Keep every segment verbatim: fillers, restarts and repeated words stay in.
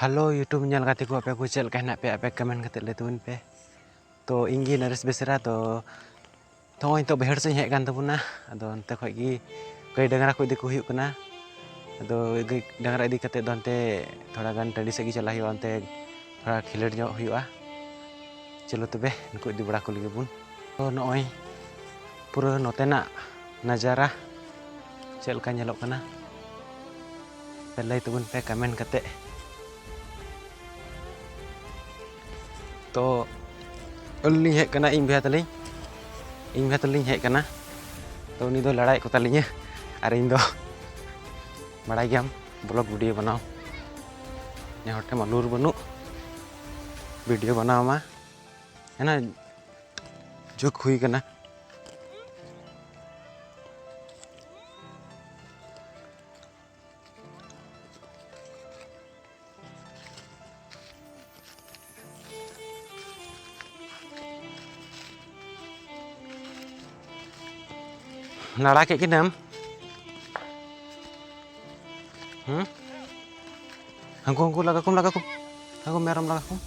Hello YouTube ᱧᱮᱞ ᱜᱟᱛᱮ ᱠᱚ, ᱟᱯᱮ ᱠᱚ ᱪᱮᱫ ᱞᱮᱠᱟ ᱦᱮᱱᱟᱜ ᱯᱮᱭᱟ? ᱟᱯᱮ comment ᱠᱟᱛᱮ ᱞᱟᱹᱭ ᱛᱟᱵᱚᱱ ᱯᱮ᱾ ᱛᱚ ᱤᱧ ᱜᱮ ᱱᱚᱨᱮᱥ ᱵᱮᱥᱨᱟ᱾ ᱛᱚ ᱛᱚ ᱱᱚᱜᱼᱚᱭ ᱱᱤᱛᱚᱜ ᱵᱟᱹᱭᱦᱟᱹᱲ ᱥᱮᱫ ᱤᱧ ᱦᱮᱡ ᱟᱠᱟᱱ ᱛᱟᱵᱚᱱᱟ᱾ ᱟᱫᱚ ᱚᱱᱛᱮ ᱠᱷᱚᱡ ᱜᱮ ᱜᱟᱹᱭ ᱰᱟᱝᱨᱟ ᱠᱚ ᱤᱫᱤ ᱠᱚ ᱦᱩᱭᱩᱜ ᱠᱟᱱᱟ᱾ ᱟᱫᱚ ᱜᱟᱹᱭ ᱰᱟᱝᱨᱟ ᱤᱫᱤ ᱠᱟᱛᱮ ᱫᱚ ᱚᱱᱛᱮ ᱛᱷᱚᱲᱟ ᱜᱟᱱ ᱴᱟᱺᱰᱤ ᱥᱮᱫ ᱜᱮ ᱪᱟᱞᱟᱜ ᱦᱩᱭᱩᱜᱼᱟ, ᱚᱱᱛᱮ ᱛᱷᱚᱲᱟ ᱠᱷᱮᱞᱳᱰ ᱧᱚᱜ ᱦᱩᱭᱩᱜᱼᱟ᱾ ᱪᱚᱞᱚ ᱛᱚᱵᱮ ᱱᱩᱠᱩ ᱤᱫᱤ ᱵᱟᱲᱟ ᱠᱚ ᱞᱟᱹᱜᱤᱫ ᱵᱚᱱ᱾ ᱛᱚ ᱱᱚᱜᱼᱚᱭ ᱯᱩᱨᱟᱹ ᱱᱚᱛᱮᱱᱟᱜ ᱱᱟᱡᱟᱨᱟ ᱪᱮᱫ ᱞᱮᱠᱟ ᱧᱮᱞᱚᱜ ᱠᱟᱱᱟ, ᱯᱮ ᱞᱟᱹᱭ ᱛᱟᱵᱚᱱ ᱯᱮ comment ᱠᱟᱛᱮ᱾ ᱛᱚ ᱟᱹᱞᱤᱧ ᱞᱤᱧ ᱦᱮᱡ ᱠᱟᱱᱟ, ᱤᱧ ᱵᱚᱭᱦᱟ ᱛᱟᱹᱞᱤᱧ, ᱤᱧ ᱵᱚᱭᱦᱟ ᱛᱟᱹᱞᱤᱧ ᱦᱮᱡ ᱠᱟᱱᱟ᱾ ᱛᱚ ᱩᱱᱤ ᱫᱚ ᱞᱟᱲᱟᱭᱮᱫ ᱠᱚ ᱛᱟᱞᱤᱧᱟ ᱟᱨ ᱤᱧ ᱫᱚ ᱵᱟᱲᱟᱭ ᱜᱮᱭᱟᱢ vlog video ᱵᱮᱱᱟᱣ, ᱱᱮ ᱦᱚᱲ ᱴᱷᱮᱱ ᱢᱟ ᱞᱩᱨ ᱵᱟᱹᱱᱩᱜ video ᱵᱮᱱᱟᱣ ᱢᱟ᱾ ᱦᱮᱱᱟ ᱡᱩᱜᱽ ᱦᱩᱭ ᱠᱟᱱᱟ᱾ ᱞᱟᱲᱟ ᱠᱮᱫ ᱠᱤᱱᱟᱹᱢ? ᱦᱩᱸ? ᱦᱟᱹᱱᱠᱩ, ᱦᱟᱹᱱᱠᱩ ᱞᱟᱜᱟ ᱠᱚᱢ, ᱞᱟᱜᱟ ᱠᱚᱢ᱾ ᱦᱟᱹᱱᱠᱩ ᱢᱮᱨᱚᱢ ᱞᱟᱜᱟ ᱠᱚᱢ᱾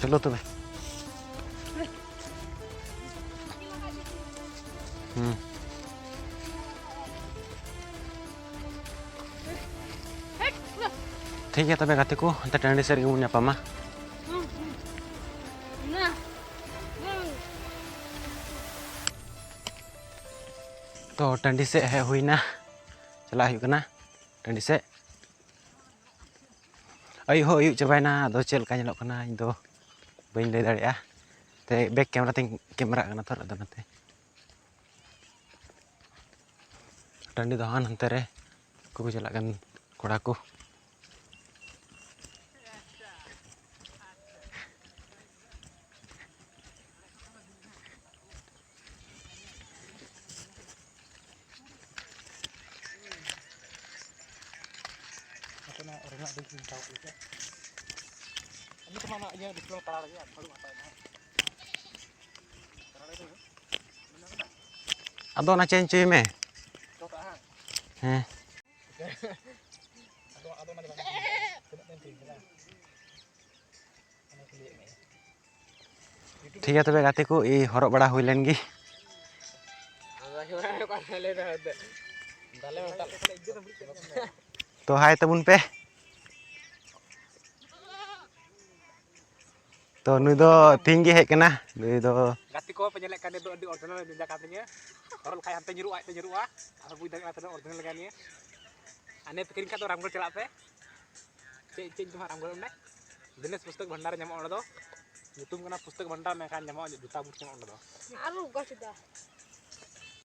ᱪᱚᱞᱚ ᱛᱚᱵᱮ᱾ ᱦᱩᱸ᱾ ᱴᱷᱤᱠ ᱜᱮᱭᱟ ᱛᱚᱵᱮ ᱜᱟᱛᱮ ᱠᱚ, ᱚᱱᱛᱮ ᱴᱟᱺᱰᱤ ᱥᱮᱫ ᱨᱮᱜᱮ ᱵᱚᱱ ᱧᱟᱯᱟᱢᱟ᱾ ᱛᱚ ᱴᱟᱺᱰᱤ ᱥᱮᱫ ᱦᱮᱡ ᱦᱩᱭᱱᱟ, ᱪᱟᱞᱟᱜ ᱦᱩᱭᱩᱜ ᱠᱟᱱᱟ ᱴᱟᱺᱰᱤ ᱥᱮᱫ᱾ ᱟᱹᱭᱩᱵ ᱦᱚᱸ ᱟᱹᱭᱩᱵ ᱪᱟᱵᱟᱭᱮᱱᱟ, ᱟᱫᱚ ᱪᱮᱫ ᱞᱮᱠᱟ ᱧᱮᱞᱚᱜ ᱠᱟᱱᱟ ᱤᱧ ᱫᱚ ᱵᱟᱹᱧ ᱞᱟᱹᱭ ᱫᱟᱲᱮᱭᱟᱜᱼᱟ᱾ ᱛᱮ back camera ᱛᱤᱧ camera ᱠᱟᱱᱟ ᱛᱷᱚᱨ, ᱟᱫᱚ ᱚᱱᱟᱛᱮ᱾ ᱴᱟᱺᱰᱤ ᱫᱚ ᱦᱟᱱ ᱦᱟᱱᱛᱮ ᱨᱮ ᱠᱚ ᱪᱟᱞᱟᱜ ᱠᱟᱱ ᱠᱚᱲᱟ ᱠᱚ᱾ ᱨᱮᱱᱟᱜ ᱫᱩᱧ ᱪᱤᱱᱛᱟᱹ ᱵᱷᱟᱵᱽᱱᱟ ᱠᱮᱫᱟ᱾ ᱩᱱᱤ ᱠᱚᱢᱟ ᱱᱟᱜ ᱤᱭᱟᱹ ᱰᱤᱯᱞᱳᱢᱟ ᱛᱟᱲᱟ ᱨᱮᱜᱮ ᱟᱨ ᱯᱷᱟᱹᱜᱩ ᱦᱟᱛᱟᱣ ᱮᱱᱟ᱾ ᱟᱫᱚ ᱚᱱᱟ ᱪᱮᱧᱡᱽ ᱦᱚᱪᱚᱭ ᱢᱮ᱾ ᱪᱚᱴᱟᱜ ᱦᱟᱸᱜ᱾ ᱦᱮᱸ᱾ ᱟᱫᱚ, ᱟᱫᱚ ᱚᱱᱟ ᱫᱚ ᱵᱟᱝ ᱛᱤᱱᱟᱹᱜ ᱫᱤᱱ ᱛᱤᱱ ᱠᱟᱱᱟ? ᱚᱱᱟ ᱠᱩᱞᱤᱭᱮᱫ ᱢᱮᱭᱟ᱾ ᱴᱷᱤᱠ ᱜᱮᱭᱟ ᱛᱚᱵᱮ ᱜᱟᱛᱮ ᱠᱚ, ᱤ ᱦᱚᱨᱚᱜ ᱵᱟᱲᱟ ᱦᱩᱭ ᱞᱮᱱ ᱜᱮ᱾ ᱛᱚ ᱦᱟᱭ ᱛᱟᱵᱚᱱ ᱯᱮ᱾ ᱛᱚ ᱱᱩᱭ ᱫᱚ ᱛᱤᱦᱤᱧ ᱜᱮ ᱦᱮᱡ ᱠᱟᱱᱟ, ᱱᱩᱭ ᱫᱚ ᱜᱟᱛᱮ ᱠᱚ ᱯᱮ ᱧᱮᱞᱮᱫ ᱠᱟᱱ, ᱱᱤᱛ ᱫᱚ ᱟᱹᱰᱤ original ᱡᱟᱭᱜᱟ ᱠᱟᱱ ᱛᱤᱧᱟᱹ᱾ ᱦᱚᱨᱚᱜ ᱞᱮᱠᱷᱟᱡ ᱦᱟᱱᱛᱮ ᱧᱩᱨᱩᱜᱼᱟ, ᱦᱟᱱᱛᱮ ᱧᱩᱨᱩᱜᱼᱟ᱾ ᱟᱨ ᱵᱩᱡᱽ ᱫᱟᱲᱮᱭᱟᱜ ᱠᱟᱱᱟ ᱛᱤᱱᱟᱹᱜ original ᱞᱮᱠᱟ ᱱᱤᱭᱟᱹ᱾ ᱟᱨ ᱱᱤᱭᱟᱹ ᱯᱮ ᱠᱤᱨᱤᱧ ᱠᱷᱟᱡ ᱫᱚ ᱨᱟᱢᱜᱚᱲ ᱪᱟᱞᱟᱜ ᱯᱮ᱾ ᱪᱮᱫ, ᱪᱮᱫ ᱧᱩᱛᱩᱢ ᱦᱟᱸᱜ ᱨᱟᱢᱜᱚᱲ ᱚᱸᱰᱮ? ᱫᱤᱱᱮᱥ ᱯᱩᱥᱛᱚᱠ ᱵᱷᱟᱱᱰᱟᱨ ᱧᱟᱢᱚᱜᱼᱟ ᱚᱸᱰᱮ ᱫᱚ᱾ ᱧᱩᱛᱩᱢ ᱠᱟᱱᱟ ᱯᱩᱥᱛᱚᱠ ᱵᱷᱟᱱᱰᱟᱨ, ᱢᱮᱱᱠᱷᱟᱱ ᱧᱟᱢᱚᱜᱼᱟ ᱡᱩᱛᱟ ᱵᱩᱴ ᱧᱟᱢᱚᱜᱼᱟ ᱚᱸᱰᱮ ᱫᱚ᱾ ᱟᱨ ᱜᱚᱪ ᱫᱟ᱾